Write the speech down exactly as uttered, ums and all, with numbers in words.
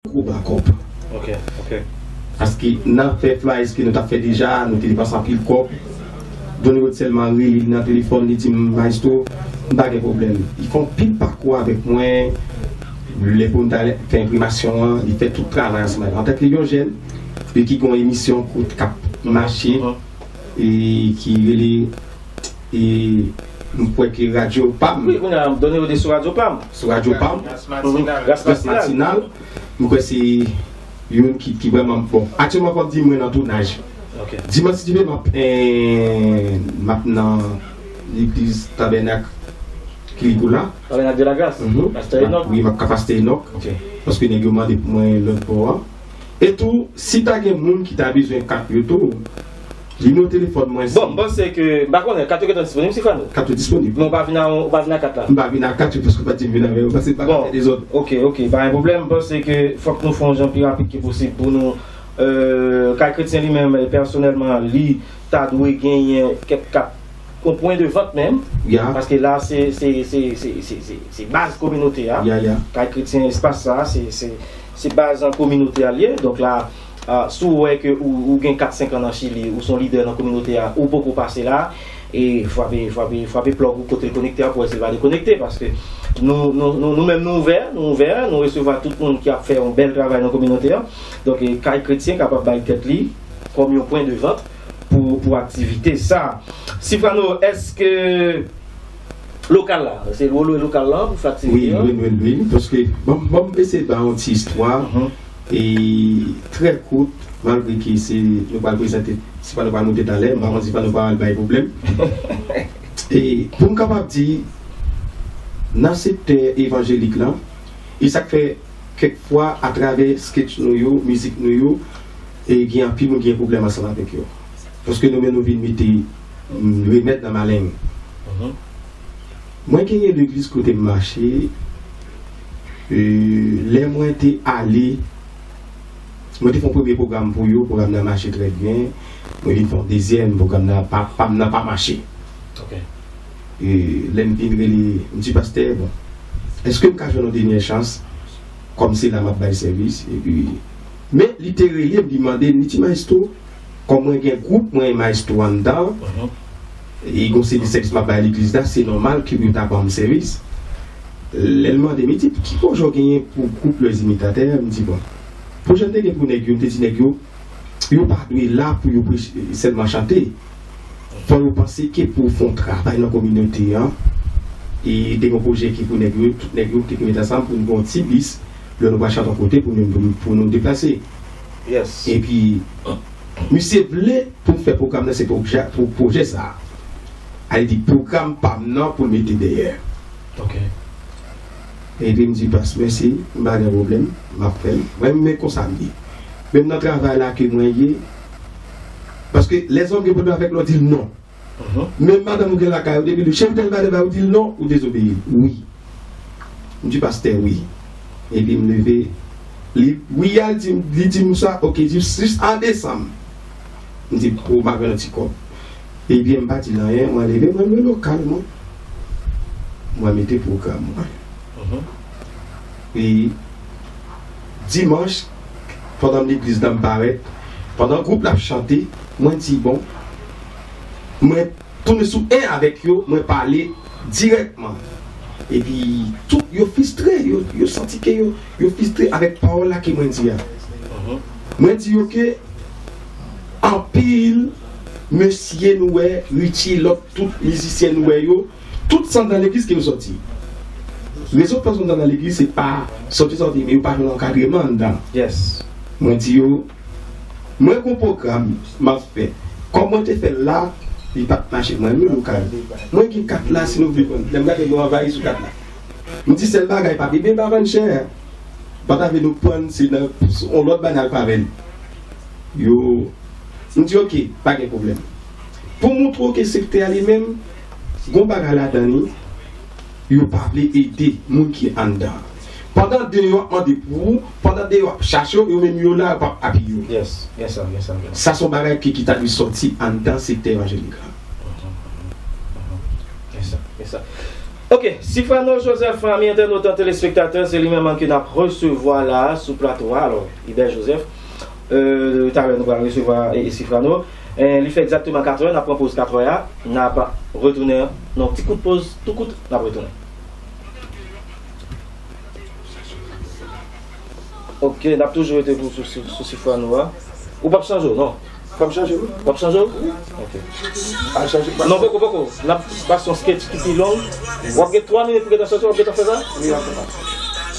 gwo bakòp. Ok, ok. Paske nan fè flyers ke nou t ap fè deja, nou te depanse anpil kòb. Donnie Rod sèlman rele li nan telefòn, li di m, "Maestro, m pa gen pwoblèm." Li fè anpil pakou avèk mwen, lè pou m ta fè enprimasyon an, li fè tout travay ansanm avè m. Antanke yon jèn, e ki gen yon emisyon kout k ap mache, e ki rele, e m kwè ke Radyo Pam. Wi, kounye a, Donnie Rod sou Radyo Pam. Sou Radyo Pam. Ras Matinal. Ras Matinal. M kwè se youn ki, ki vrèman bon. Aktyèlman, fò m di mwen nan tounaj. Ok. Dimanch, si Dye vle, m ap, eh, m ap nan legliz Tabènak Kirikoula. Tabènak de la Gras. Mhm. Pastè Enòk. Wi, m ap ka Pastè Enòk. Ok. Paske nèg yo mande pou mwen lòt bò a. E tou, si ta gen moun ki ta bezwen kat yo tou, nimewo telefòn mwen se... Bon, m panse ke, m pa konnen, kat yo gentan disponib, Sifrano? Kat yo disponib. Men w pa vin a, w pa vin a kat la? M pa vin a kat yo paske w pa t di m vin avè yo, paske m pa ka fè dezòd. Ok, ok, pa gen pwoblèm. M panse ke fòk nou fè yon jan pi rapid ke posib pou nou, euh, Kay Kretyen li menm, pèsonèlman, li ta dwe genyen kèk kat yon pwen de vant menm. Ya. Paske la, se, se, se, se, se, se, se baz kominote a. Ya, ya. Kay Kretyen, espas sa, se, se, se baz an kominote a l ye. Donk la, ah, si w wè ke ou, ou gen kat senk an nan Chili, ou se yon lidè nan kominote a, ou poko pase la, e frape, frape, frape plug ou kote l konekte a pou wè si l pa dekonekte. Paske nou, nou, nou, nou menm nou ouvè, nou ouvè, nou resevwa tout moun ki ap fè yon bèl travay nan kominote a. Donk, e, Kay Kretyen kapab bay tèt li kòm yon pwen de vant pou, pou aktivite sa. Sifrano, èske lokal la, se lwe, lwe lokal la pou fè aktivite an? Wi, lwe, lwe, lwe, paske, bon, bon, m eseye ba yon ti istwa, e trè kout, malgre ke se, nou pral prezante, se pa nou pral monte talè, m pa konn si pa nou pral bay pwoblèm. E pou m kapab di, nan sektè evanjelik la, e sa k fè kèk fwa, atravè sketch nou yo, mizik nou yo, e gen anpil moun ki gen pwoblèm ansanm avèk yo. Paske nou menm nou vin mete, mm, remèd nan maleng. Mhm. Mwen genyen legliz kote m mache, e, lè mwen te ale, mwen te fè yon premye pwogram pou yo, pwogram nan mache trè byen, mwen vin fè yon dezyèm, pwogram nan pa, pa m nan pa mache. Ok. E lè m vin rele, m di, "Pastè, bon, èske m ka jwenn yon dènyè chans? Kòm se la m ap bay sèvis." Epi, men li te rele m, li mande m, li di, "Maestro, kòm mwen gen gwoup mwen e maestro anndan, e gon seri de sèvis m ap bay legliz la, se nòmal ke yo ta ban m sèvis." Lè l mande m, li di, "Ki pwojè w genyen pou gwoup Les Imitateurs?" M di, "Bon, pwojè m te gen pou nèg yo, m te di nèg yo, yo pa dwe la pou yo preche, sèlman chante. Fò yo panse ke pou fè yon travay nan kominote an." E te gen yon pwojè ki pou nèg yo, tout nèg yo te met ansanm pou nou gen yon ti bis, lè nou pral chante yon kote pou nou, pou nou, pou nou deplase. Yes. Epi, misye vle pou m fè pwogram nan, se pwojè, pou pwojè sa a. A li di, pwogram pa m nan pou l mete dèyè. Ok. Epi m di, "Pas, mèsi, m pa gen pwoblèm, m ap fè l." Mwen, men konsa m ye. Menm nan travay la ke mwen ye, paske lèzòm gen pwoblèm avèk lè w di l non. Mhm. Menm madanm ou gen lakay ou, depi l di w, "Cheri, tèl bagay, tèl bagay," ou di l non, ou dezobeyi l. Wi. M di, "Pastè, wi." Epi m leve, li, wi, al di, li di m sa, ok, jis, jis an desanm. M di, "Pou m ap jwenn yon ti kòb." Ebyen, m pa di l anyen, mwen leve, mwen lwe lokal mwen. Mwen mete pwogram mwen. Mhm. E dimanch, pandan legliz nan m parèt, pandan gwoup la ap chante, mwen di, "Bon," mwen tounen sou en avèk yo, mwen pale dirèkman. Epi, tout yo fristre, yo, yo santi ke yo, yo fristre avèk pawòl la ke mwen di a. Mhm. Mwen di yo ke anpil mesye nou wè, Richie, lòt tout mizisyen nou wè yo, tout se anndan legliz ke yo sòti. Rezon k fè yo sòti anndan legliz, se pa sòti, sòti, men yo pa jwenn ankadreman anndan. Yes. Mwen di yo, mwen gon pwogram m ap fè. Kòm mwen te fè l la, li pa t mache. Mwen menm lokal. Mwen gen kat la, si nou vle pran. Lè m gade, nou anvayi sou kat la. M di sèl bagay, pa bebe pa vann chè. Pa ta vle nou pran, se nan yon lòt bagay n al pale. Yo, m di, "Ok, pa gen pwoblèm." Pou montre w ke sektè a li menm, gon bagay ladan li, yo pa vle ede moun ki anndan. Pandan deyò ap mande pou ou, pandan deyò ap chache w, yo menm yo la, yo p ap apiye w. Yes, gen sa, gen sa, gen sa. Sa se yon bagay ki, ki ta dwe sòti anndan sektè evanjelik la. Mhm, mhm, mhm. Gen sa, gen sa. Ok, Sifrano Joseph, ami entènot, telespektatè, se li menm ke n ap resevwa la sou plato a. Alò, Hubert Joseph, euh, talè nou pral resevwa, eh, Sifrano. Eh, li fè egzakteman katrè, n ap pran poz katrè a, n ap retounen nan yon ti kout poz, tou kout, n ap retounen. Ok, n ap toujou rete pou, sou, sou, sou Sifrano a. Ou p ap chanje w, non? Fò m chanje, wi. W ap chanje w? Ok. Al chanje. Non, poko, poko. N ap pase yon sketch ki pi long. W ap gen twa minit pou gentan chanje, w ap gentan fè sa? Wi, w ap fè sa.